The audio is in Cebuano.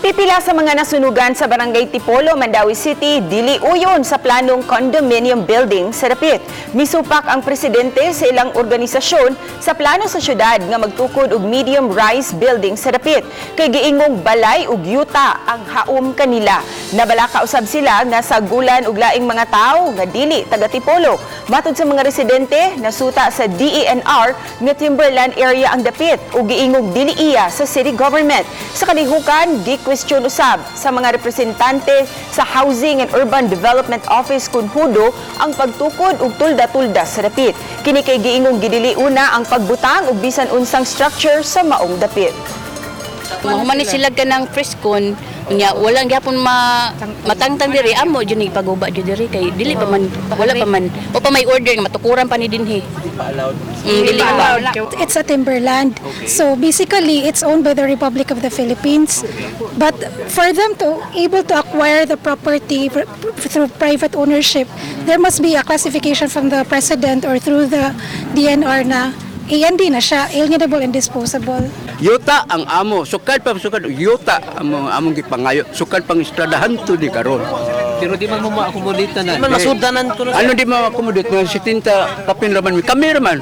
Pipila sa mga nasunugan sa Barangay Tipolo, Mandaue City, dili uyon sa planong condominium building sa dapit. Misupak ang presidente sa ilang organisasyon sa plano sa syudad nga magtukod og medium rise building sa dapit. Kay giingong balay ug yuta ang haom kanila. Nabalaka usab sila nga sagulan og laing mga tawo nga dili taga Tipolo. Matod sa mga residente, nasuta sa DENR nga timberland area ang dapit ug giingong dili iya sa city government. Sa kalihukan, gi-question usab sa mga representante sa Housing and Urban Development Office kung HUDO ang pagtukod og tulda-tulda sa dapit. Kini kay giingong gidili una ang pagbutang og bisan unsang structure sa maong dapit. Mahuman ni sila kanang press con unya, wala gyapon ma matangtang diri, amo jud ni paguba jud diri kay dili pa man, wala pa man o pa may order nga matukuran pa ni dinhi. Dili pa. It's a timberland. So basically, it's owned by the Republic of the Philippines. But for them to able to acquire the property through private ownership, there must be a classification from the president or through the DENR na AND na siya, alienable and disposable. Yuta ang amo, sukad pa sukad yuta amo among gipangayo, sukad pang estradahan to di karon. Pero di man mo ma-accommodate tanan. Man masudanan ko na. Ano di ma-accommodate nga 70 kapin raman mi? Kami raman.